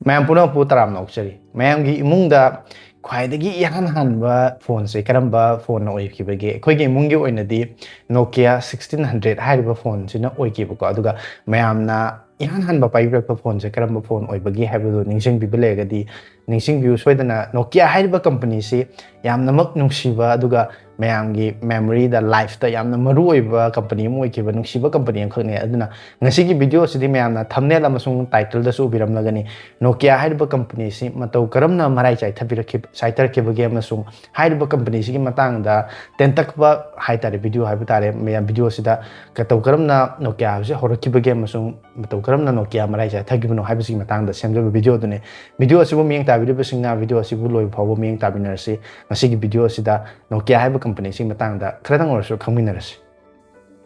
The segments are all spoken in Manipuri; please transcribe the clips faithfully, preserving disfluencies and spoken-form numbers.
ꯃꯌꯥꯝ ꯄꯨꯝꯅꯃꯛꯄꯨ ꯇꯔꯥꯝꯅ ꯑꯣꯛꯆꯔꯤ꯫ ꯃꯌꯥꯝꯒꯤ ꯏꯃꯨꯡꯗ ꯈ꯭ꯋꯥꯏꯗꯒꯤ ꯏꯍꯥꯟ ꯍꯥꯟꯕ ꯐꯣꯟꯁꯦ ꯀꯔꯝꯕ ꯐꯣꯟꯅ ꯑꯣꯏꯈꯤꯕꯒꯦ? ꯑꯩꯈꯣꯏꯒꯤ ꯏꯃꯨꯡꯒꯤ ꯑꯣꯏꯅꯗꯤ Nokia sixteen hundred ꯍꯥꯏꯔꯤꯕ ꯐꯣꯟꯁꯤꯅ ꯑꯣꯏꯈꯤꯕꯀꯣ꯫ ꯑꯗꯨꯒ ꯃꯌꯥꯝꯅ ꯏꯍꯥꯟ ꯍꯥꯟꯕ ꯄꯥꯏꯕꯤꯔꯛꯄ ꯐꯣꯟꯁꯦ ꯀꯔꯝꯕ ꯐꯣꯟ ꯑꯣꯏꯕꯒꯦ ꯍꯥꯏꯕꯗꯨ ꯅꯤꯡꯁꯤꯡꯕꯤꯕ ꯂꯩꯔꯒꯗꯤ ꯅꯤꯡꯁꯤꯡꯕꯤꯌꯨ ꯁꯣꯏꯗꯅ꯫ Nokia ꯍꯥꯏꯔꯤꯕ ꯀꯝꯄꯅꯤꯁꯤ ꯌꯥꯝꯅꯃꯛ ꯅꯨꯡꯁꯤꯕ, ꯑꯗꯨꯒ ꯃꯌꯥꯝꯒꯤ memoryꯗ, lifeꯇ ꯌꯥꯝꯅ ꯃꯔꯨ ꯑꯣꯏꯕ ꯀꯝꯄꯅꯤ ꯑꯃ ꯑꯣꯏꯈꯤꯕ ꯅꯨꯡꯁꯤꯕ ꯀꯝꯄꯅꯤ ꯑꯃꯈꯛꯅꯤ꯫ ꯑꯗꯨꯅ ꯉꯁꯤꯒꯤ video ꯑꯁꯤꯗꯤ ꯃꯌꯥꯝꯅ thumbnail ꯑꯃꯁꯨꯡ titleꯗꯁꯨ ꯎꯕꯤꯔꯝꯂꯒꯅꯤ, Nokia ꯍꯥꯏꯔꯤꯕ ꯀꯝꯄꯅꯤꯁꯤ ꯃꯇꯧ ꯀꯔꯝꯅ ꯃꯔꯥꯏ ꯆꯥꯏꯊꯕꯤꯔꯛꯈꯤ-, ꯆꯥꯏꯊꯔꯛꯈꯤꯕꯒꯦ ꯑꯃꯁꯨꯡ ꯍꯥꯏꯔꯤꯕ ꯀꯝꯄꯅꯤꯁꯤꯒꯤ ꯃꯇꯥꯡꯗ ꯇꯦꯟꯇꯛꯄ ꯍꯥꯏꯇꯥꯔꯦ video ꯍꯥꯏꯕ ꯇꯥꯔꯦ꯫ ꯃꯌꯥꯝ video ꯑꯁꯤꯗ ꯃꯇꯧ ꯀꯔꯝꯅ Nokia ꯍꯥꯏꯕꯁꯤ ꯍꯧꯔꯛꯈꯤꯕꯒꯦ ꯑꯃꯁꯨꯡ ꯃꯇꯧ ꯀꯔꯝꯅ Nokia ꯃꯔꯥꯏ ꯆꯥꯏꯊꯈꯤꯕꯅꯣ ꯍꯥꯏꯕꯁꯤꯒꯤ ꯃꯇꯥꯡꯗ ꯁꯦꯝꯖꯕ video ꯑꯗꯨꯅꯤ꯫ Video ꯑꯁꯤꯕꯨ ꯃꯤꯠꯌꯦꯡ ꯇꯥꯕꯤꯔꯤꯕꯁꯤꯡꯅ video ꯑꯁꯤꯕꯨ ꯂꯣꯏꯕ ꯐꯥꯎꯕ ꯃꯤꯠꯌꯦꯡ ꯇꯥꯕꯤꯅꯔꯁꯤ꯫ ꯉꯁꯤꯒꯤ video ꯑꯁꯤꯗ Nokia ꯍꯥꯏꯕ ꯀꯝꯄꯅꯤꯁꯤꯒꯤ ꯃꯇꯥꯡꯗ ꯈꯔꯇꯪ ꯑꯣꯏꯔꯁꯨ ꯈꯪꯃꯤꯟꯅꯔꯁꯤ꯫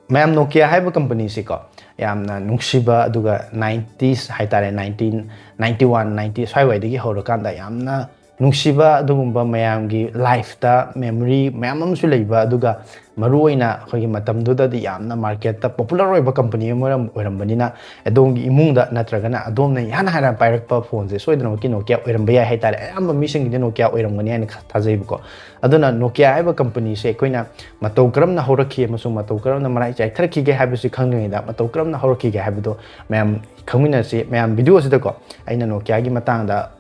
ꯃꯌꯥꯝ, Nokia ꯍꯥꯏꯕ ꯀꯝꯄꯅꯤꯁꯤꯀꯣ, ꯌꯥꯝꯅ ꯅꯨꯡꯁꯤꯕ, ꯑꯗꯨꯒ nineties ꯍꯥꯏꯇꯥꯔꯦ, nineteen ninety one, ninety ꯁ꯭ꯋꯥꯏꯋꯥꯏꯗꯒꯤ ꯍꯧꯔꯀꯥꯟꯗ ꯌꯥꯝꯅ ꯅꯨꯡꯁꯤꯕ, ꯑꯗꯨꯒꯨꯝꯕ ꯃꯌꯥꯝꯒꯤ lifeꯇ memory ꯃꯌꯥꯝ ꯑꯃꯁꯨ ꯂꯩꯕ, ꯑꯗꯨꯒ ꯃꯔꯨꯑꯣꯏꯅ ꯑꯩꯈꯣꯏꯒꯤ ꯃꯇꯝꯗꯨꯗꯗꯤ ꯌꯥꯝꯅ marketꯇ popular ꯑꯣꯏꯕ ꯀꯝꯄꯅꯤ ꯑꯃ ꯑꯣꯏꯔꯝ-, ꯑꯣꯏꯔꯝꯕꯅꯤꯅ, ꯑꯗꯣꯝꯒꯤ ꯏꯃꯨꯡꯗ ꯅꯠꯇ꯭ꯔꯒꯅ ꯑꯗꯣꯝꯅ ꯏꯍꯥꯟ ꯍꯥꯟꯅ ꯄꯥꯏꯔꯛꯄ ꯐꯣꯟꯁꯦ ꯁꯣꯏꯗꯅꯃꯛꯀꯤ Nokia ꯑꯣꯏꯔꯝꯕ ꯌꯥꯏ ꯍꯥꯏꯇꯥꯔꯦ꯫ ꯑꯌꯥꯝꯕ ꯃꯤꯁꯤꯡꯒꯤꯗꯤ Nokia ꯑꯣꯏꯔꯝꯒꯅꯤ ꯍꯥꯏꯅ ꯈ-, ꯊꯥꯖꯩꯕꯀꯣ꯫ ꯑꯗꯨꯅ Nokia ꯍꯥꯏꯕ ꯀꯝꯄꯅꯤꯁꯦ ꯑꯩꯈꯣꯏꯅ ꯃꯇꯧ ꯀꯔꯝꯅ ꯍꯧꯔꯛꯈꯤ ꯑꯃꯁꯨꯡ ꯃꯇꯧ ꯀꯔꯝꯅ ꯃꯔꯥꯏ ꯆꯥꯏꯊꯔꯛꯈꯤꯒꯦ ꯍꯥꯏꯕꯁꯤ ꯈꯪꯗ꯭ꯔꯤꯉꯩꯗ, ꯃꯇꯧ ꯀꯔꯝꯅ ꯍꯧꯔꯛꯈꯤꯒꯦ ꯍꯥꯏꯕꯗꯣ ꯃꯌꯥꯝ ꯈꯪꯃꯤꯟꯅꯁꯤ꯫ ꯃꯌꯥꯝ, video ꯑꯁꯤꯗꯀꯣ ꯑꯩꯅ Nokiaꯒꯤ ꯃꯇꯥꯡꯗ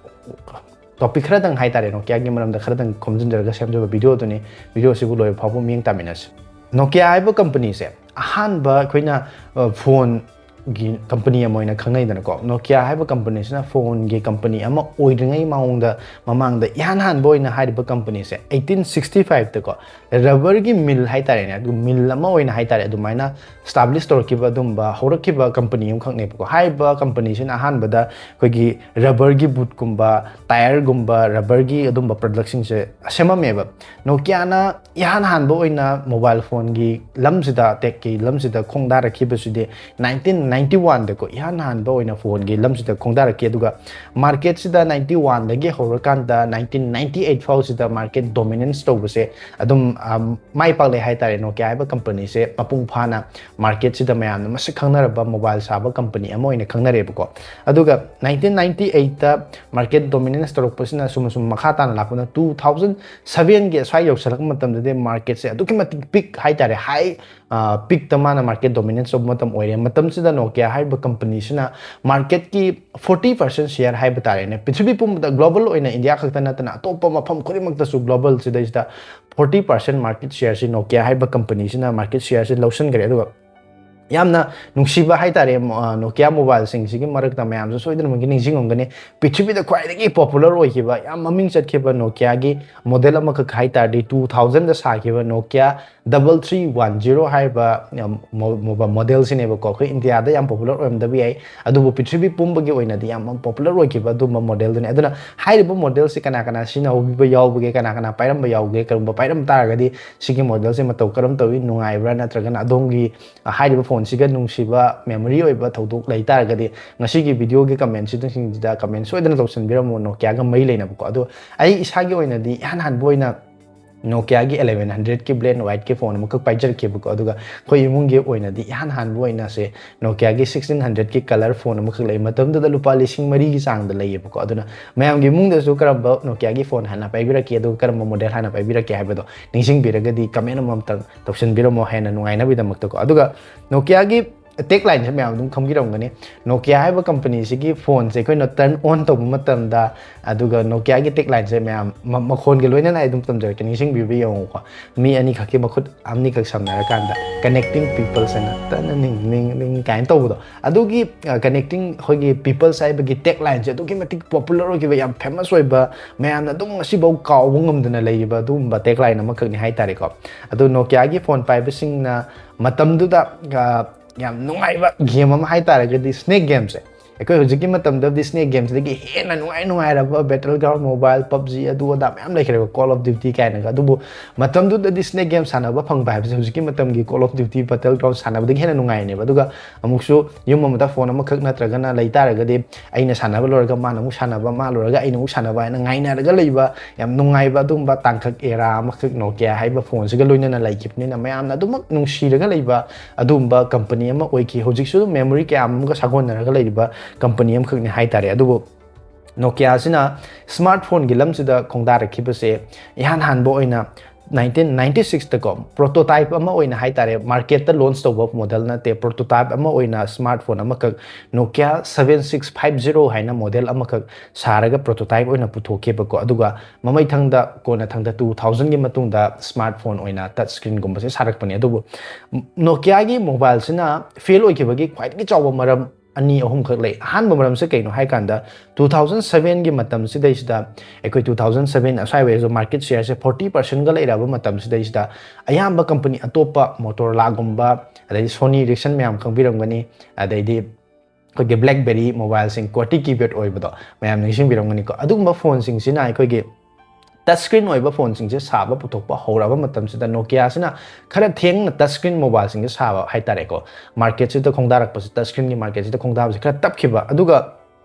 topic ꯈꯔꯗꯪ ꯍꯥꯏꯇꯥꯔꯦ, Nokiaꯒꯤ ꯃꯔꯝꯗ ꯈꯔꯗꯪ ꯈꯣꯝꯖꯤꯟꯖꯔꯒ ꯁꯦꯝꯖꯕ video ꯑꯗꯨꯅꯤ꯫ Video ꯑꯁꯤꯕꯨ ꯂꯣꯏꯕ ꯐꯥꯎꯕ ꯃꯤꯠꯌꯦꯡ ꯇꯥꯃꯤꯟꯅꯁꯤ꯫ Nokia ꯍꯥꯏꯕ ꯀꯝꯄꯅꯤꯁꯦ ꯑꯍꯥꯟꯕ ꯑꯩꯈꯣꯏꯅ, ꯑ, phoneꯒꯤ company ꯑꯃ ꯑꯣꯏꯅ ꯈꯪꯅꯩꯗꯅꯀꯣ꯫ Nokia ꯍꯥꯏꯕ ꯀꯝꯄꯅꯤꯁꯤꯅ phoneꯒꯤ company ꯑꯃ ꯑꯣꯏꯗ꯭ꯔꯤꯉꯩ ꯃꯑꯣꯡꯗ, ꯃꯃꯥꯡꯗ ꯏꯍꯥꯟ ꯍꯥꯟꯕ ꯑꯣꯏꯅ ꯍꯥꯏꯔꯤꯕ ꯀꯝꯄꯅꯤꯁꯦ eighteen sixty fiveꯇꯀꯣ, rubberꯒꯤ mill ꯍꯥꯏꯇꯥꯔꯦꯅꯦ, ꯑꯗꯨ mill ꯑꯃ ꯑꯣꯏꯅ ꯍꯥꯏꯇꯥꯔꯦ, ꯑꯗꯨꯃꯥꯏꯅ establish ꯇꯧꯔꯛꯈꯤꯕ, ꯑꯗꯨꯝꯕ ꯍꯧꯔꯛꯈꯤꯕ ꯀꯝꯄꯅꯤ ꯑꯃꯈꯛꯅꯦꯕꯀꯣ꯫ ꯍꯥꯏꯔꯤꯕ ꯀꯝꯄꯅꯤꯁꯤꯅ ꯑꯍꯥꯟꯕꯗ ꯑꯩꯈꯣꯏꯒꯤ rubberꯒꯤ bootꯀꯨꯝꯕ, tyreꯒꯨꯝꯕ, rubberꯒꯤ ꯑꯗꯨꯝꯕ productꯁꯤꯡꯁꯦ ꯁꯦꯝꯃꯝꯃꯦꯕ꯫ Nokiaꯅ ꯏꯍꯥꯟ ꯍꯥꯟꯕ ꯑꯣꯏꯅ mobile phoneꯒꯤ ꯂꯝꯁꯤꯗ, techꯀꯤ ꯂꯝꯁꯤꯗ ꯈꯣꯡꯗꯥꯔꯛꯈꯤꯕꯁꯤꯗꯤ nineteen ꯅꯥꯏꯟꯇꯤ ꯋꯥꯟꯗꯀꯣ ꯏꯍꯥꯟ ꯍꯥꯟꯕ ꯑꯣꯏꯅ ꯐꯣꯟꯒꯤ ꯂꯝꯁꯤꯗ ꯈꯣꯡꯗꯥꯔꯛꯈꯤ꯫ ꯑꯗꯨꯒ ꯃꯥꯔꯀꯦꯠꯁꯤꯗ ꯅꯥꯏꯟꯇꯤ ꯋꯥꯟꯗꯒꯤ ꯍꯧꯔꯀꯥꯟꯗ ꯅꯥꯏꯟꯇꯤꯟ ꯅꯥꯏꯟꯇꯤ ꯑꯩꯠ ꯐꯥꯎꯁꯤꯗ ꯃꯥꯔꯀꯦꯠ ꯗꯣꯃꯤꯅꯦꯟꯁ ꯇꯧꯕꯁꯦ ꯑꯗꯨꯝ ꯃꯥꯏ ꯄꯥꯛꯂꯦ ꯍꯥꯏꯇꯥꯔꯦ꯫ ꯅꯣꯀꯤꯌꯥ ꯍꯥꯏꯕ ꯀꯝꯄꯅꯤꯁꯦ ꯃꯄꯨꯡ ꯐꯥꯅ ꯃꯥꯔꯀꯦꯠꯁꯤꯗ ꯃꯌꯥꯝꯅ ꯃꯁꯛ ꯈꯪꯅꯔꯕ ꯃꯣꯕꯥꯏꯜ ꯁꯥꯕ ꯀꯝꯄꯅꯤ ꯑꯃ ꯑꯣꯏꯅ ꯈꯪꯅꯔꯦꯕꯀꯣ꯫ ꯑꯗꯨꯒ ꯅꯥꯏꯟꯇꯤꯟ ꯅꯥꯏꯟꯇꯤ ꯑꯩꯠꯇ ꯃꯥꯔꯀꯦꯠ ꯗꯣꯃꯤꯅꯦꯟꯁ ꯇꯧꯔꯛꯄꯁꯤꯅ ꯁꯨꯝ ꯁꯨꯝ ꯃꯈꯥ ꯇꯥꯅ ꯂꯥꯛꯄꯅ ꯇꯨ ꯊꯥꯎꯖꯟ ꯁꯚꯦꯟꯒꯤ ꯑꯁ꯭ꯋꯥꯏ ꯌꯧꯁꯜꯂꯛꯄ ꯃꯇꯝꯗꯗꯤ ꯃꯥꯔꯀꯦꯠꯁꯦ ꯑꯗꯨꯛꯀꯤ ꯃꯇꯤꯛ ꯄꯤꯛ ꯍꯥꯏꯇꯥꯔꯦ, ꯍꯥꯏ ꯄꯤꯛꯇ ꯃꯥꯅ ꯃꯥꯔꯀꯦꯠ ꯗꯣꯃꯤꯅꯦꯟꯁ ꯇꯧꯕ ꯃꯇꯝ ꯑꯣꯏꯔꯦ꯫ ꯃꯇꯝꯁꯤꯗ ꯅꯣꯀꯤꯌꯥ ꯍꯥꯏꯔꯤꯕ ꯀꯝꯄꯅꯤꯁꯤꯅ ꯃꯥꯔꯀꯦꯠꯀꯤ ꯐꯣꯔꯇꯤ ꯄꯥꯔꯁꯦꯟ ꯁꯤꯌꯔ ꯍꯥꯏꯕ ꯇꯥꯔꯦꯅꯦ, ꯄ꯭ꯔꯤꯊꯤꯕꯤ ꯄꯨꯝꯕꯗ, ꯒ꯭ꯂꯣꯕꯜ ꯑꯣꯏꯅ ꯏꯟꯗꯤꯌꯥ ꯈꯛꯇ ꯅꯠꯇꯅ ꯑꯇꯣꯞꯄ ꯃꯐꯝ ꯈꯨꯗꯤꯡꯃꯛꯇꯁꯨ ꯒ꯭ꯂꯣꯕꯜꯁꯤꯗꯩꯁꯤꯗ ꯐꯣꯔꯇꯤ ꯄꯥꯔꯁꯦꯟ ꯃꯥꯔꯀꯦꯠ ꯁꯤꯌꯔꯁꯤ ꯅꯣꯀꯤꯌꯥ ꯍꯥꯏꯕ ꯀꯝꯄꯅꯤꯁꯤꯅ ꯃꯥꯔꯀꯦꯠ ꯁꯤꯌꯔꯁꯤ ꯂꯧꯁꯤꯟꯈ꯭ꯔꯦ꯫ ꯑꯗꯨꯒ ꯌꯥꯝꯅ ꯅꯨꯡꯁꯤꯕ ꯍꯥꯏꯇꯥꯔꯦ, ꯅꯣꯀꯤꯌꯥ ꯃꯣꯕꯥꯏꯜꯁꯤꯡꯁꯤꯒꯤ ꯃꯔꯛꯇ ꯃꯌꯥꯝꯁꯨ ꯁꯣꯏꯗꯅꯃꯛꯀꯤ ꯅꯤꯡꯁꯤꯡꯉꯝꯒꯅꯤ, ꯄ꯭ꯔꯤꯊꯤꯕꯤꯗ ꯈ꯭ꯋꯥꯏꯗꯒꯤ ꯄꯣꯄꯨꯂꯔ ꯑꯣꯏꯈꯤꯕ, ꯌꯥꯝ ꯃꯃꯤꯡ ꯆꯠꯈꯤꯕ ꯅꯣꯀꯤꯌꯥꯒꯤ ꯃꯣꯗꯦꯜ ꯑꯃꯈꯛ ꯍꯥꯏ ꯇꯥꯔꯗꯤ ꯇꯨ ꯊꯥꯎꯖꯟꯗ ꯁꯥꯈꯤꯕ Nokia double three one zero ꯍꯥꯏꯔꯤꯕ ꯃꯣꯗꯦꯜꯁꯤꯅꯦꯕꯀꯣ꯫ ꯑꯩꯈꯣꯏ ꯏꯟꯗꯤꯌꯥꯗ ꯌꯥꯝ ꯄꯣꯄꯨꯂꯔ ꯑꯣꯏꯔꯝꯗꯕ ꯌꯥꯏ, ꯑꯗꯨꯕꯨ ꯄ꯭ꯔꯤꯊꯤꯕꯤ ꯄꯨꯝꯕꯒꯤ ꯑꯣꯏꯅꯗꯤ ꯌꯥꯝ ꯄꯣꯄꯨꯂꯔ ꯑꯣꯏꯈꯤꯕ ꯑꯗꯨꯒꯨꯝꯕ ꯃꯣꯗꯦꯜꯗꯨꯅꯤ꯫ ꯑꯗꯨꯅ ꯍꯥꯏꯔꯤꯕ ꯃꯣꯗꯦꯜꯁꯤ ꯀꯅꯥ ꯀꯅꯥ ꯁꯤꯖꯤꯟꯅꯍꯧꯕ ꯌꯥꯎꯕꯒꯦ, ꯀꯅꯥ ꯀꯅꯥ ꯄꯥꯏꯔꯝꯕ ꯌꯥꯎꯒꯦ, ꯀꯔꯤꯒꯨꯝꯕ ꯄꯥꯏꯔꯝ ꯇꯥꯔꯒꯗꯤ ꯁꯤꯒꯤ ꯃꯣꯗꯦꯜꯁꯦ ꯃꯇꯧ ꯀꯔꯝ ꯇꯧꯏ, ꯅꯨꯡꯉꯥꯏꯕ꯭ꯔꯥ, ꯅꯠꯇ꯭ꯔꯒꯅ ꯑꯗꯣꯝꯒꯤ ꯍꯥꯏꯔꯤꯕ ꯐꯣꯟꯁꯤꯒ ꯅꯨꯡꯁꯤꯕ ꯃꯦꯃꯣꯔꯤ ꯑꯣꯏꯕ ꯊꯧꯗꯣꯛ ꯂꯩ ꯇꯥꯔꯒꯗꯤ ꯉꯁꯤꯒꯤ ꯚꯤꯗꯤꯑꯣꯒꯤ ꯀꯃꯦꯟꯁꯤꯡꯁꯤꯗ ꯀꯃꯦꯟ ꯁꯣꯏꯗꯅ ꯇꯧꯁꯟꯕꯤꯔꯝꯃꯨ꯫ ꯅꯣꯀꯤꯌꯥꯒ ꯃꯔꯤ ꯂꯩꯅꯕꯀꯣ꯫ ꯑꯗꯣ ꯑꯩ ꯏꯁꯥꯒꯤ ꯑꯣꯏꯅꯗꯤ ꯏꯍꯥꯟ ꯍꯥꯟꯕ ꯑꯣꯏꯅ ꯅꯣꯀꯤꯌꯥꯒꯤ ꯑꯦꯂꯦꯚꯦꯟ ꯍꯟꯗ꯭ꯔꯦꯠꯀꯤ ꯕ꯭ꯂꯦꯛ ꯑꯦꯟ ꯋꯥꯏꯠꯀꯤ ꯐꯣꯟ ꯑꯃꯈꯛ ꯄꯥꯏꯖꯔꯛꯈꯤꯕꯀꯣ꯫ ꯑꯗꯨꯒ ꯑꯩꯈꯣꯏ ꯏꯃꯨꯡꯒꯤ ꯑꯣꯏꯅꯗꯤ ꯏꯍꯥꯟ ꯍꯥꯟꯕ ꯑꯣꯏꯅꯁꯦ ꯅꯣꯀꯤꯌꯥꯒꯤ ꯁꯤꯛꯁꯇꯤꯟ ꯍꯟꯗ꯭ꯔꯦꯠꯀꯤ ꯀꯂꯔ ꯐꯣꯟ ꯑꯃꯈꯛ ꯂꯩ꯫ ꯃꯇꯝꯗꯨꯗ ꯂꯨꯄꯥ ꯂꯤꯁꯤꯡ ꯃꯔꯤꯒꯤ ꯆꯥꯡꯗ ꯂꯩꯌꯦꯕꯀꯣ꯫ ꯑꯗꯨꯅ ꯃꯌꯥꯝꯒꯤ ꯏꯃꯨꯡꯗꯁꯨ ꯀꯔꯝꯕ ꯅꯣꯀꯤꯌꯥꯒꯤ ꯐꯣꯟ ꯍꯥꯟꯅ ꯄꯥꯏꯕꯤꯔꯛꯀꯦ, ꯑꯗꯨꯒ ꯀꯔꯝꯕ ꯃꯣꯗꯦꯜ ꯍꯥꯟꯅ ꯄꯥꯏꯕꯤꯔꯛꯀꯦ ꯍꯥꯏꯕꯗꯣ ꯅꯤꯡꯁꯤꯡꯕꯤꯔꯒꯗꯤ ꯀꯃꯦꯟ ꯑꯃꯃꯝꯇꯪ ꯇꯧꯁꯤꯟꯕꯤꯔꯝꯃꯣ, ꯍꯦꯟꯅ ꯅꯨꯡꯉꯥꯏꯅꯕꯒꯤꯗꯃꯛꯇꯀꯣ꯫ ꯑꯗꯨꯒ ꯅꯣꯀꯤꯌꯥꯒꯤ ꯇꯦꯛ ꯂꯥꯏꯟꯁꯦ ꯃꯌꯥꯝ ꯑꯗꯨꯝ ꯈꯪꯕꯤꯔꯝꯒꯅꯤ꯫ ꯅꯣꯀꯤꯌꯥ ꯍꯥꯏꯕ ꯀꯝꯄꯅꯤꯁꯤꯒꯤ ꯐꯣꯟꯁꯦ ꯑꯩꯈꯣꯏꯅ ꯇꯔꯟ ꯑꯣꯟ ꯇꯧꯕ ꯃꯇꯝꯗ, ꯑꯗꯨꯒ ꯅꯣꯀꯤꯌꯥꯒꯤ ꯇꯦꯛ ꯂꯥꯏꯟꯁꯦ ꯃꯌꯥꯝ ꯃ-, ꯃꯈꯣꯟꯒꯤ ꯂꯣꯏꯅꯅ ꯑꯩ ꯑꯗꯨꯝ ꯇꯝꯖꯔꯛꯀꯦ, ꯅꯤꯡꯁꯤꯡꯕꯤꯕ ꯌꯦꯡꯉꯨꯀꯣ꯫ ꯃꯤ ꯑꯅꯤꯈꯛꯀꯤ ꯃꯈꯨꯠ ꯑꯅꯤꯈꯛ ꯁꯝꯅꯔꯀꯥꯟꯗ "connecting peoples" ꯍꯥꯏꯅ ꯇꯅ ꯅꯤꯡ ꯅꯤꯡ ꯅꯤꯡ ꯀꯥꯏꯅ ꯇꯧꯕꯗꯣ꯫ ꯑꯗꯨꯒꯤ ꯀꯅꯦꯛꯇꯤꯡ ꯑꯩꯈꯣꯏꯒꯤ ꯄꯤꯄꯜꯁ ꯍꯥꯏꯕꯒꯤ ꯇꯦꯛ ꯂꯥꯏꯟꯁꯦ ꯑꯗꯨꯛꯀꯤ ꯃꯇꯤꯛ ꯄꯣꯄꯨꯂꯔ ꯑꯣꯏꯈꯤꯕ, ꯌꯥꯝ ꯐꯦꯃꯁ ꯑꯣꯏꯕ, ꯃꯌꯥꯝꯅ ꯑꯗꯨꯝ ꯉꯁꯤꯐꯥꯎ ꯀꯥꯎꯕ ꯉꯝꯗꯅ ꯂꯩꯔꯤꯕ ꯑꯗꯨꯒꯨꯝꯕ ꯇꯦꯛ ꯂꯥꯏꯟ ꯑꯃꯈꯛꯅꯤ ꯍꯥꯏꯇꯥꯔꯦꯀꯣ꯫ ꯑꯗꯨ ꯅꯣꯀꯤꯌꯥꯒꯤ ꯐꯣꯟ ꯄꯥꯏꯕꯁꯤꯡꯅ ꯃꯇꯝꯗꯨꯗ, ꯑ, ꯌꯥꯝ ꯅꯨꯡꯉꯥꯏꯕ ꯒꯦꯝ ꯑꯃ ꯍꯥꯏꯇꯥꯔꯒꯗꯤ ꯁ꯭ꯅꯦꯛ ꯒꯦꯝꯁꯦ꯫ ꯑꯩꯈꯣꯏ ꯍꯧꯖꯤꯛꯀꯤ ꯃꯇꯝꯗꯗꯤ Snake Gamesꯗꯒꯤ ꯍꯦꯟꯅ ꯅꯨꯡꯉꯥꯏ ꯅꯨꯡꯉꯥꯏꯔꯕ Battleground Mobile, PUBG, ꯑꯗꯨ ꯑꯗꯥ ꯃꯌꯥꯝ ꯂꯩꯈ꯭ꯔꯦꯕ, Call of Duty ꯀꯥꯏꯅꯒ꯫ ꯑꯗꯨꯕꯨ ꯃꯇꯝꯗꯨꯗꯗꯤ Snake Game ꯁꯥꯟꯅꯕ ꯐꯪꯕ ꯍꯥꯏꯕꯁꯦ ꯍꯧꯖꯤꯛꯀꯤ ꯃꯇꯝꯒꯤ Call of Duty Battleground ꯁꯥꯟꯅꯕꯗꯒꯤ ꯍꯦꯟꯅ ꯅꯨꯡꯉꯥꯏꯔꯅꯦꯕ꯫ ꯑꯗꯨꯒ ꯑꯃꯨꯛꯁꯨ ꯌꯨꯝ ꯑꯃꯗ phone ꯑꯃꯈꯛ ꯅꯠꯇ꯭ꯔꯒꯅ ꯂꯩ ꯇꯥꯔꯒꯗꯤ, ꯑꯩꯅ ꯁꯥꯟꯅꯕ ꯂꯣꯏꯔꯒ ꯃꯥꯅ ꯑꯃꯨꯛ ꯁꯥꯟꯅꯕ, ꯃꯥ ꯂꯣꯏꯔꯒ ꯑꯩꯅ ꯑꯃꯨꯛ ꯁꯥꯟꯅꯕ ꯍꯥꯏꯅ ꯉꯥꯏꯅꯔꯒ ꯂꯩꯕ ꯌꯥꯝ ꯅꯨꯡꯉꯥꯏꯕ ꯑꯗꯨꯒꯨꯝꯕ ꯇꯥꯡꯀꯛ, era ꯑꯃꯈꯛ Nokia ꯍꯥꯏꯕ phoneꯁꯤꯒ ꯂꯣꯏꯅꯅ ꯂꯩꯈꯤꯕꯅꯤꯅ, ꯃꯌꯥꯝꯅ ꯑꯗꯨꯃꯛ ꯅꯨꯡꯁꯤꯔꯒ ꯂꯩꯕ ꯑꯗꯨꯒꯨꯝꯕ company ꯑꯃ ꯑꯣꯏꯈꯤ꯫ ꯍꯧꯖꯤꯛꯁꯨ ꯑꯗꯨꯝ memory ꯀꯌꯥ ꯑꯃꯒ ꯁꯥꯒꯣꯟꯅꯔꯒ ꯂꯩꯔꯤꯕ company ꯑꯃꯈꯛꯅꯤ ꯍꯥꯏꯇꯥꯔꯦ꯫ ꯑꯗꯨꯕꯨ Nokia ꯑꯁꯤꯅ smartphoneꯒꯤ ꯂꯝꯁꯤꯗ ꯈꯣꯡꯗꯥꯔꯛꯈꯤꯕꯁꯦ ꯏꯍꯥꯟ ꯍꯥꯟꯕ ꯑꯣꯏꯅ nineteen ninety sixꯇꯀꯣ, prototype ꯑꯃ ꯑꯣꯏꯅ ꯍꯥꯏꯇꯥꯔꯦ, marketꯇ launch ꯇꯧꯕ model ꯅꯠꯇꯦ, prototype ꯑꯃ ꯑꯣꯏꯅ smartphone ꯑꯃꯈꯛ, Nokia seven six five zero ꯍꯥꯏꯅ model ꯑꯃꯈꯛ ꯁꯥꯔꯒ prototype ꯑꯣꯏꯅ ꯄꯨꯊꯣꯛꯈꯤꯕꯀꯣ꯫ ꯑꯗꯨꯒ ꯃꯃꯩꯊꯪꯗ, ꯀꯣꯟꯅꯊꯪꯗ two thousandꯒꯤ ꯃꯇꯨꯡꯗ smartphone ꯑꯣꯏꯅ touch screenꯒꯨꯝꯕꯁꯦ ꯁꯥꯔꯛꯄꯅꯦ꯫ ꯑꯗꯨꯕꯨ Nokiaꯒꯤ mobileꯁꯤꯅ fail ꯑꯣꯏꯈꯤꯕꯒꯤ ꯈ꯭ꯋꯥꯏꯗꯒꯤ ꯆꯥꯎꯕ ꯃꯔꯝ ꯑꯅꯤ ꯑꯍꯨꯝꯈꯛ ꯂꯩ꯫ ꯑꯍꯥꯟꯕ ꯃꯔꯝꯁꯦ ꯀꯩꯅꯣ ꯍꯥꯏꯀꯥꯟꯗ, two thousand sevenꯒꯤ ꯃꯇꯝꯁꯤꯗꯩꯁꯤꯗ, ꯑꯩꯈꯣꯏ two thousand seven ꯑꯁ꯭ꯋꯥꯏꯋꯥꯏꯁꯨ market shareꯁꯦ forty percentꯒ ꯂꯩꯔꯛꯑꯕ ꯃꯇꯝꯁꯤꯗꯩꯁꯤꯗ, ꯑꯌꯥꯝꯕ company ꯑꯇꯣꯞꯄ, Motorolaꯒꯨꯝꯕ, ꯑꯗꯩꯗꯤ Sony Ericsson ꯃꯌꯥꯝ ꯈꯪꯕꯤꯔꯝꯒꯅꯤ, ꯑꯗꯩꯗꯤ ꯑꯩꯈꯣꯏꯒꯤ BlackBerry mobileꯁꯤꯡ, QWERTY keypad ꯑꯣꯏꯕꯗꯣ ꯃꯌꯥꯝ ꯅꯤꯡꯁꯤꯡꯕꯤꯔꯝꯒꯅꯤꯀꯣ꯫ ꯑꯗꯨꯒꯨꯝꯕ phoneꯁꯤꯡꯁꯤꯅ ꯑꯩꯈꯣꯏꯒꯤ touch screen ꯑꯣꯏꯕ phoneꯁꯤꯡꯁꯦ ꯁꯥꯕ ꯄꯨꯊꯣꯛꯄ ꯍꯧꯔꯛꯑꯕ ꯃꯇꯝꯁꯤꯗ, Nokiaꯁꯤꯅ ꯈꯔ ꯊꯦꯡꯅ touch screen mobileꯁꯤꯡꯁꯦ ꯁꯥꯕ ꯍꯥꯏꯇꯥꯔꯦꯀꯣ꯫ Marketꯁꯤꯗ ꯈꯣꯡꯗꯥꯔꯛꯄꯁꯦ, touch screenꯒꯤ marketꯁꯤꯗ ꯈꯣꯡꯗꯥꯕꯁꯦ ꯈꯔ ꯇꯞꯈꯤꯕ꯫ ꯑꯗꯨꯒ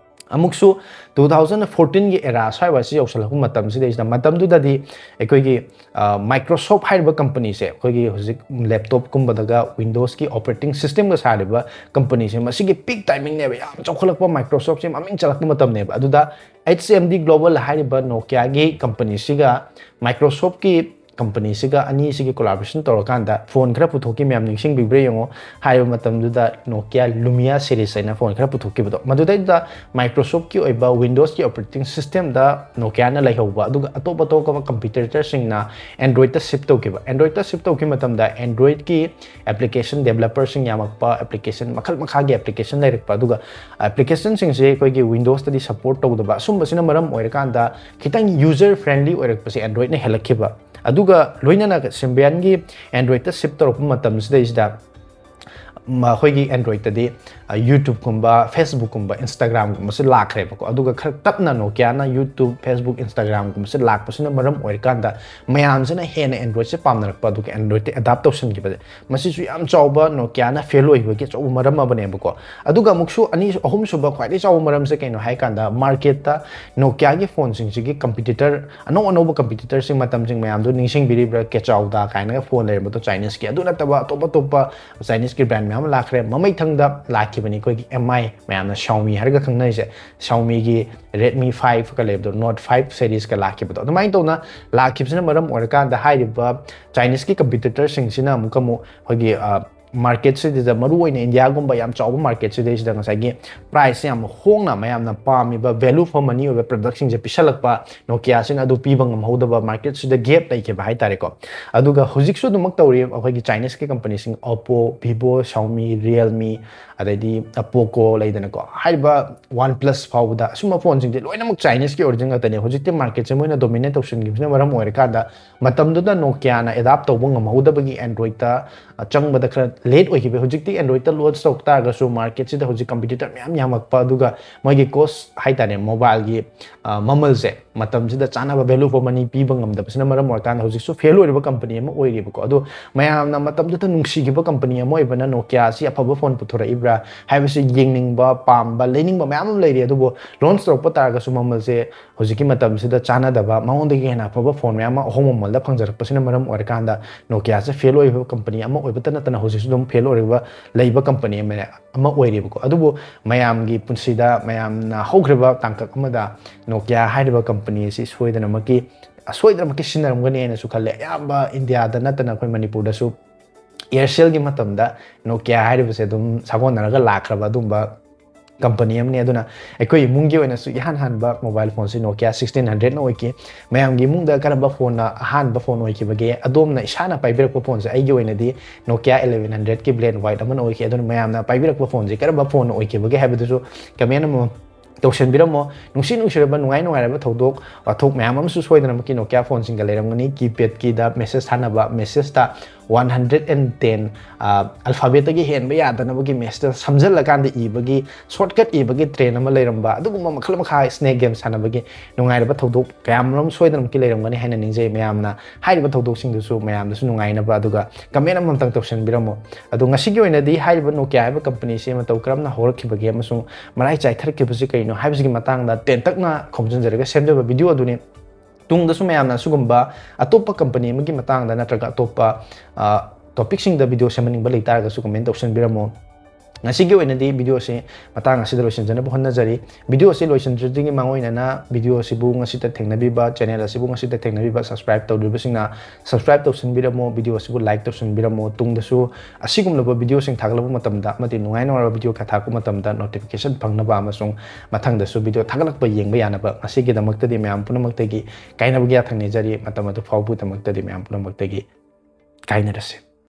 ꯑꯃꯨꯛꯁꯨ two thousand fourteenꯒꯤ era ꯁ꯭ꯋꯥꯏꯋꯥꯏꯁꯤ ꯌꯧꯁꯜꯂꯛꯄ ꯃꯇꯝꯁꯤꯗꯩꯁꯤꯗ, ꯃꯇꯝꯗꯨꯗꯗꯤ ꯑꯩꯈꯣꯏꯒꯤ, ꯑ, Microsoft ꯍꯥꯏꯔꯤꯕ companyꯁꯦ, ꯑꯩꯈꯣꯏꯒꯤ ꯍꯧꯖꯤꯛ laptopꯀꯨꯝꯕꯗꯒ Windowsꯀꯤ operating systemꯒ ꯁꯥꯔꯤꯕ companyꯁꯦ, ꯃꯁꯤꯒꯤ peak timingꯅꯦꯕ, ꯌꯥꯝ ꯆꯥꯎꯈꯠꯂꯛꯄ, Microsoftꯁꯦ ꯃꯃꯤꯡ ꯆꯠꯂꯛꯄ ꯃꯇꯝꯅꯦꯕ꯫ ꯑꯗꯨꯗ H M D Global ꯍꯥꯏꯔꯤꯕ Nokiaꯒꯤ companyꯁꯤꯒ Microsoftꯀꯤ companyꯁꯤꯒ, ꯑꯅꯤꯁꯤꯒꯤ collaboration ꯇꯧꯔꯀꯥꯟꯗ phone ꯈꯔ ꯄꯨꯊꯣꯛꯈꯤ, ꯃꯌꯥꯝ ꯅꯤꯡꯁꯤꯡꯕꯤꯕ꯭ꯔꯥ ꯌꯦꯡꯉꯣ꯫ ꯍꯥꯏꯔꯤꯕ ꯃꯇꯝꯗꯨꯗ Nokia Lumia series ꯍꯥꯏꯅ phone ꯈꯔ ꯄꯨꯊꯣꯛꯈꯤꯕꯗꯣ, ꯃꯗꯨꯗꯩꯗ Microsoftꯀꯤ ꯑꯣꯏꯕ Windowsꯀꯤ operating systemꯗ Nokiaꯅ ꯂꯩꯍꯧꯕ, ꯑꯗꯨꯒ ꯑꯇꯣꯞ ꯑꯇꯣꯞꯄ competitorꯁꯤꯡꯅ Androidꯇ shift ꯇꯧꯈꯤꯕ꯫ Androidꯇ shift ꯇꯧꯈꯤꯕ ꯃꯇꯝꯗ Androidꯀꯤ application developerꯁꯤꯡ ꯌꯥꯝꯃꯛꯄ, application ꯃꯈꯜ ꯃꯈꯥꯒꯤ application ꯂꯩꯔꯛꯄ, ꯑꯗꯨꯒ applicationꯁꯤꯡꯁꯦ ꯑꯩꯈꯣꯏꯒꯤ Windowsꯇꯗꯤ support ꯇꯧꯗꯕ, ꯑꯁꯨꯝꯕꯁꯤꯅ ꯃꯔꯝ ꯑꯣꯏꯔꯀꯥꯟꯗ ꯈꯤꯇꯪ user friendly ꯑꯣꯏꯔꯛꯄꯁꯦ Androidꯅ ꯍꯦꯜꯂꯛꯈꯤꯕ꯫ ꯑꯗꯨꯒ ꯂꯣꯏꯅꯅ Symbianꯒꯤ Androidꯇ shift ꯇꯧꯔꯛꯄ ꯃꯇꯝꯁꯤꯗꯩꯁꯤꯗ ꯃꯈꯣꯏꯒꯤ Androidꯇꯗꯤ YouTubeꯀꯨꯝꯕ, Facebookꯀꯨꯝꯕ, Instagramꯒꯨꯝꯕꯁꯦ ꯂꯥꯛꯈ꯭ꯔꯦꯕꯀꯣ꯫ ꯑꯗꯨꯒ ꯈꯔ ꯇꯞꯅ Nokiaꯅ YouTube, Facebook, Instagramꯒꯨꯝꯕꯁꯦ ꯂꯥꯛꯄꯁꯤꯅ ꯃꯔꯝ ꯑꯣꯏꯔꯀꯥꯟꯗ ꯃꯌꯥꯝꯁꯤꯅ ꯍꯦꯟꯅ Androidꯁꯦ ꯄꯥꯝꯅꯔꯛꯄ, ꯑꯗꯨꯒ Androidꯇ adapt ꯇꯧꯁꯟꯈꯤꯕꯁꯦ, ꯃꯁꯤꯁꯨ ꯌꯥꯝ ꯆꯥꯎꯕ Nokiaꯅ fail ꯑꯣꯏꯈꯤꯕꯒꯤ ꯑꯆꯧꯕ ꯃꯔꯝ ꯑꯃꯅꯦꯕꯀꯣ꯫ ꯑꯗꯨꯒ ꯑꯃꯨꯛꯁꯨ ꯑꯅꯤ, ꯑꯍꯨꯝꯁꯨꯕ ꯈ꯭ꯋꯥꯏꯗꯒꯤ ꯆꯥꯎꯕ ꯃꯔꯝꯁꯦ ꯀꯩꯅꯣ ꯍꯥꯏ ꯀꯥꯟꯗ, marketꯇ Nokiaꯒꯤ phoneꯁꯤꯡꯁꯤꯒꯤ competitor, ꯑꯅꯧ ꯑꯅꯧꯕ competitorꯁꯤꯡ, ꯃꯇꯝꯁꯤꯡ ꯃꯌꯥꯝꯗꯣ ꯅꯤꯡꯁꯤꯡꯕꯤꯔꯤꯕ꯭ꯔꯥ? ꯀꯦꯆꯥꯎꯗ ꯀꯥꯏꯅꯒ phone ꯂꯩꯔꯝꯕꯗꯣ Chineseꯀꯤ, ꯑꯗꯨ ꯅꯠꯇꯕ ꯑꯇꯣꯞ ꯑꯇꯣꯞꯄ Chineseꯀꯤ brand ꯃꯌꯥꯝ ꯑꯃ ꯂꯥꯛꯈ꯭ꯔꯦ꯫ ꯃꯃꯩꯊꯪꯗ ꯂꯥꯛꯈꯤꯕꯅꯤ ꯑꯩꯈꯣꯏꯒꯤ MI, ꯃꯌꯥꯝꯅ Xiaomi ꯍꯥꯏꯔꯒ ꯈꯪꯅꯔꯤꯁꯦ, Xiaomiꯒꯤ Redmi fiveꯀ ꯂꯩꯕꯗꯣ, Note five seriesꯀ ꯂꯥꯛꯈꯤꯕꯗꯣ꯫ ꯑꯗꯨꯃꯥꯏꯅ ꯇꯧꯅ ꯂꯥꯛꯈꯤꯕꯁꯤꯅ ꯃꯔꯝ ꯑꯣꯏꯔꯀꯥꯟꯗ ꯍꯥꯏꯔꯤꯕ Chineseꯀꯤ competitorꯁꯤꯡꯁꯤꯅ ꯑꯃꯨꯛꯀ ꯑꯃꯨꯛ ꯑꯩꯈꯣꯏꯒꯤ, ꯑ, marketꯁꯤꯗ, ꯃꯔꯨꯑꯣꯏꯅ Indiaꯒꯨꯝꯕ ꯌꯥꯝ ꯆꯥꯎꯕ marketꯁꯤꯗꯩꯁꯤꯗ ꯉꯁꯥꯏꯒꯤ priceꯁꯦ ꯌꯥꯝ ꯍꯣꯡꯅ, ꯃꯌꯥꯝꯅ ꯄꯥꯝꯃꯤꯕ value for money ꯑꯣꯏꯕ productꯁꯤꯡꯁꯦ ꯄꯤꯁꯜꯂꯛꯄ, Nokiaꯁꯤꯅ ꯑꯗꯨ ꯄꯤꯕ ꯉꯝꯍꯧꯗꯕ, marketꯁꯤꯗ gap ꯂꯩꯈꯤꯕ ꯍꯥꯏꯇꯥꯔꯦꯀꯣ꯫ ꯑꯗꯨꯒ ꯍꯧꯖꯤꯛꯁꯨ ꯑꯗꯨꯃꯛ ꯇꯧꯔꯤ꯫ ꯑꯩꯈꯣꯏꯒꯤ Chineseꯀꯤ companyꯁꯤꯡ Oppo, Vivo, Xiaomi, Realme, ꯑꯗꯩꯗꯤ Poco ꯂꯩꯗꯅꯀꯣ, ꯍꯥꯏꯔꯤꯕ OnePlus ꯐꯥꯎꯕꯗ, ꯑꯁꯨꯝꯕ phoneꯁꯤꯡꯁꯦ ꯂꯣꯏꯅꯃꯛ Chineseꯀꯤ origin ꯉꯥꯛꯇꯅꯦ꯫ ꯍꯧꯖꯤꯛꯇꯤ marketꯁꯦ ꯃꯣꯏꯅ dominate ꯇꯧꯁꯤꯟꯈꯤꯕꯁꯤꯅ ꯃꯔꯝ ꯑꯣꯏꯔꯀꯥꯟꯗ, ꯃꯇꯝꯗꯨꯗ Nokiaꯅ adapt ꯇꯧꯕ ꯉꯝꯍꯧꯗꯕꯒꯤ Androidꯇ, ꯑ, ꯆꯪꯕꯗ ꯈꯔ late ꯑꯣꯏꯈꯤꯕ꯫ ꯍꯧꯖꯤꯛꯇꯤ Androidꯇ launch ꯇꯧ ꯇꯥꯔꯒꯁꯨ marketꯁꯤꯗ ꯍꯧꯖꯤꯛ competitor ꯃꯌꯥꯝ ꯌꯥꯝꯃꯛꯄ, ꯑꯗꯨꯒ ꯃꯣꯏꯒꯤ cost ꯍꯥꯏꯇꯥꯔꯦ, mobileꯒꯤ, ꯑ, ꯃꯃꯜꯁꯦ ꯃꯇꯝꯁꯤꯗ ꯆꯥꯅꯕ value for money ꯄꯤꯕ ꯉꯝꯗꯕꯁꯤꯅ ꯃꯔꯝ ꯑꯣꯏꯔꯀꯥꯟꯗ ꯍꯧꯖꯤꯛꯁꯨ fail ꯑꯣꯏꯔꯤꯕ company ꯑꯃ ꯑꯣꯏꯔꯤꯕꯀꯣ꯫ ꯑꯗꯣ ꯃꯌꯥꯝꯅ ꯃꯇꯝꯗꯨꯗ ꯅꯨꯡꯁꯤꯈꯤꯕ company ꯑꯃ ꯑꯣꯏꯕꯅ Nokiaꯁꯤ ꯑꯐꯕ phone ꯄꯨꯊꯣꯔꯛꯏꯕ꯭ꯔꯥ ꯍꯥꯏꯕꯁꯤ ꯌꯦꯡꯅꯤꯡꯕ, ꯄꯥꯝꯕ, ꯂꯩꯅꯤꯡꯕ ꯃꯌꯥꯝ ꯑꯃ ꯂꯩꯔꯤ꯫ ꯑꯗꯨꯕꯨ launch ꯇꯧꯔꯛꯄ ꯇꯥꯔꯒꯁꯨ ꯃꯃꯜꯁꯦ ꯍꯧꯖꯤꯛꯀꯤ ꯃꯇꯝꯁꯤꯗ ꯆꯥꯟꯅꯗꯕ, ꯃꯉꯣꯟꯗꯒꯤ ꯍꯦꯟꯅ ꯑꯐꯕ phone ꯃꯌꯥꯝ ꯑꯃ ꯑꯍꯣꯡꯕ ꯃꯃꯜꯗ ꯐꯪꯖꯔꯛꯄꯁꯤꯅ ꯃꯔꯝ ꯑꯣꯏꯔꯀꯥꯟꯗ Nokiaꯁꯦ fail ꯑꯣꯏꯕ company ꯑꯃ ꯑꯣꯏꯕꯇ ꯅꯠꯇꯅ ꯍꯧꯖꯤꯛꯁꯨ ꯑꯗꯨꯝ fail ꯑꯣꯏꯔꯤꯕ, ꯂꯩꯕ company ꯑꯃ, ꯑꯃ ꯑꯣꯏꯔꯤꯕꯀꯣ꯫ ꯑꯗꯨꯕꯨ ꯃꯌꯥꯝꯒꯤ ꯄꯨꯟꯁꯤꯗ ꯃꯌꯥꯝꯅ ꯍꯧꯈ꯭ꯔꯤꯕ ꯇꯥꯡꯀꯛ ꯑꯃꯗ Nokia ꯍꯥꯏꯔꯤꯕ company ꯑꯁꯤ ꯁꯣꯏꯗꯅꯃꯛꯀꯤ, ꯁꯣꯏꯗꯅꯃꯛꯀꯤ ꯁꯤꯖꯤꯟꯅꯔꯝꯒꯅꯤ ꯍꯥꯏꯅꯁꯨ ꯈꯜꯂꯦ꯫ ꯑꯌꯥꯝꯕ Indiaꯗ ꯅꯠꯇꯅ ꯑꯩꯈꯣꯏ ꯃꯅꯤꯄꯨꯔꯗꯁꯨ Aircelꯒꯤ ꯃꯇꯝꯗ Nokia ꯍꯥꯏꯔꯤꯕꯁꯦ ꯑꯗꯨꯝ ꯁꯥꯒꯣꯟꯅꯔꯒ ꯂꯥꯛꯈ꯭ꯔꯕ ꯑꯗꯨꯝꯕ company ꯑꯃꯅꯤ꯫ ꯑꯗꯨꯅ ꯑꯩꯈꯣꯏ ꯏꯃꯨꯡꯒꯤ ꯑꯣꯏꯅꯁꯨ ꯏꯍꯥꯟ ꯍꯥꯟꯕ mobile phoneꯁꯤ Nokia sixteen hundredꯅ ꯑꯣꯏꯈꯤ꯫ ꯃꯌꯥꯝꯒꯤ ꯏꯃꯨꯡꯗ ꯀꯔꯝꯕ phoneꯅ ꯑꯍꯥꯟꯕ phone ꯑꯣꯏꯈꯤꯕꯒꯦ? ꯑꯗꯣꯝꯅ ꯏꯁꯥꯅ ꯄꯥꯏꯕꯤꯔꯛꯄ phoneꯁꯦ, ꯑꯩꯒꯤ ꯑꯣꯏꯅꯗꯤ Nokia eleven hundredꯀꯤ blend white ꯑꯃꯅ ꯑꯣꯏꯈꯤ꯫ ꯑꯗꯨꯅ ꯃꯌꯥꯝꯅ ꯄꯥꯏꯕꯤꯔꯛꯄ phoneꯁꯦ ꯀꯔꯝꯕ phoneꯅ ꯑꯣꯏꯈꯤꯕꯒꯦ ꯍꯥꯏꯕꯗꯨꯁꯨ comment ꯑꯃ ꯇꯧꯁꯟꯕꯤꯔꯝꯃꯣ꯫ ꯅꯨꯡꯁꯤ ꯅꯨꯡꯁꯤꯔꯕ, ꯅꯨꯡꯉꯥꯏ ꯅꯨꯡꯉꯥꯏꯔꯕ ꯊꯧꯗꯣꯛ ꯋꯥꯊꯣꯛ ꯃꯌꯥꯝ ꯑꯃꯁꯨ ꯁꯣꯏꯗꯅꯃꯛꯀꯤ Nokia phoneꯁꯤꯡꯒ ꯂꯩꯔꯝꯒꯅꯤ꯫ Keypadꯀꯤꯗ message ꯊꯥꯅꯕ, messageꯇ one hundred and ten alphabetꯇꯒꯤ ꯍꯦꯟꯕ ꯌꯥꯗꯅꯕꯒꯤ mathsꯇ ꯁꯝꯖꯜꯂꯀꯥꯟꯗ ꯏꯕꯒꯤ, shortcut ꯏꯕꯒꯤ trend ꯑꯃ ꯂꯩꯔꯝꯕ, ꯑꯗꯨꯒꯨꯝꯕ ꯃꯈꯜ ꯃꯈꯥ snake game ꯁꯥꯟꯅꯕꯒꯤ ꯅꯨꯡꯉꯥꯏꯔꯕ ꯊꯧꯗꯣꯛ ꯀꯌꯥꯃꯔꯨꯝ ꯁꯣꯏꯗꯅꯃꯛꯀꯤ ꯂꯩꯔꯝꯒꯅꯤ ꯍꯥꯏꯅ ꯅꯤꯡꯖꯩ꯫ ꯃꯌꯥꯝꯅ ꯍꯥꯏꯔꯤꯕ ꯊꯧꯗꯣꯛꯁꯤꯡꯗꯨꯁꯨ ꯃꯌꯥꯝꯗꯁꯨ ꯅꯨꯡꯉꯥꯏꯅꯕ, ꯑꯗꯨꯒ comment ꯑꯃꯃꯝꯇꯪ ꯇꯧꯁꯟꯕꯤꯔꯝꯃꯣ꯫ ꯑꯗꯣ ꯉꯁꯤꯒꯤ ꯑꯣꯏꯅꯗꯤ ꯍꯥꯏꯔꯤꯕ Nokia ꯍꯥꯏꯕ companyꯁꯤ ꯃꯇꯧ ꯀꯔꯝꯅ ꯍꯧꯔꯛꯈꯤꯕꯒꯦ ꯑꯃꯁꯨꯡ ꯃꯔꯥꯏ ꯆꯥꯏꯊꯔꯛꯈꯤꯕꯁꯤ ꯀꯩꯅꯣ ꯍꯥꯏꯕꯁꯤꯒꯤ ꯃꯇꯥꯡꯗ ꯇꯦꯟꯇꯛꯅ ꯈꯣꯝꯖꯤꯟꯖꯔꯒ ꯁꯦꯝꯖꯕ video ꯑꯗꯨꯅꯤ꯫ ꯇꯨꯡꯗꯁꯨ ꯃꯌꯥꯝꯅ ꯑꯁꯤꯒꯨꯝꯕ ꯑꯇꯣꯞꯄ company ꯑꯃꯒꯤ ꯃꯇꯥꯡꯗ ꯅꯠꯇ꯭ꯔꯒ ꯑꯇꯣꯞꯄ topicꯁꯤꯡꯗ video ꯁꯦꯝꯍꯟꯅꯤꯡꯕ ꯂꯩꯇꯥꯔꯒꯁꯨ comment ꯇꯧꯁꯟꯕꯤꯔꯝꯃꯣ꯫ ꯉꯁꯤꯒꯤ ꯑꯣꯏꯅꯗꯤ videoꯁꯤ ꯃꯇꯥꯡ ꯑꯁꯤꯗ ꯂꯣꯏꯁꯤꯟꯖꯅꯕ ꯍꯣꯠꯅꯖꯔꯤ꯫ Videoꯁꯤ ꯂꯣꯏꯁꯤꯟꯗ꯭ꯔꯤꯉꯩ ꯃꯥꯡꯑꯣꯏꯅꯅ videoꯁꯤꯕꯨ ꯉꯁꯤꯇ ꯊꯦꯡꯅꯕꯤꯕ, channel ꯑꯁꯤꯕꯨ ꯉꯁꯤꯇ ꯊꯦꯡꯅꯕꯤꯕ, subscribe ꯇꯧꯗ꯭ꯔꯤꯕꯁꯤꯡꯅ subscribe ꯇꯧꯁꯤꯟꯕꯤꯔꯝꯃꯣ, videoꯁꯤꯕꯨ like ꯇꯧꯁꯤꯟꯕꯤꯔꯝꯃꯣ꯫ ꯇꯨꯡꯗꯁꯨ ꯑꯁꯤꯒꯨꯝꯂꯕ videoꯁꯤꯡ ꯊꯥꯒꯠꯂꯛꯄ ꯃꯇꯝꯗ ꯑꯃꯗꯤ ꯅꯨꯡꯉꯥꯏ ꯅꯨꯡꯉꯥꯏꯔꯕ video ꯀꯌꯥ ꯊꯥꯔꯛꯄ ꯃꯇꯝꯗ notification ꯐꯪꯅꯕ ꯑꯃꯁꯨꯡ ꯃꯊꯪꯗꯁꯨ video ꯊꯥꯒꯠꯂꯛꯄ ꯌꯦꯡꯕ ꯌꯥꯅꯕ ꯉꯁꯤꯒꯤꯗꯃꯛꯇꯗꯤ ꯃꯌꯥꯝ ꯄꯨꯝꯅꯃꯛꯇꯒꯤ ꯀꯥꯏꯅꯕꯒꯤ ꯌꯥꯊꯪ ꯅꯤꯖꯔꯤ꯫ ꯃꯇꯝ ꯑꯗꯨ ꯐꯥꯎꯕꯒꯤꯗꯃꯛꯇꯗꯤ ꯃꯌꯥꯝ ꯄꯨꯝꯅꯃꯛꯇꯒꯤ ꯀꯥꯏꯅꯔꯁꯤ꯫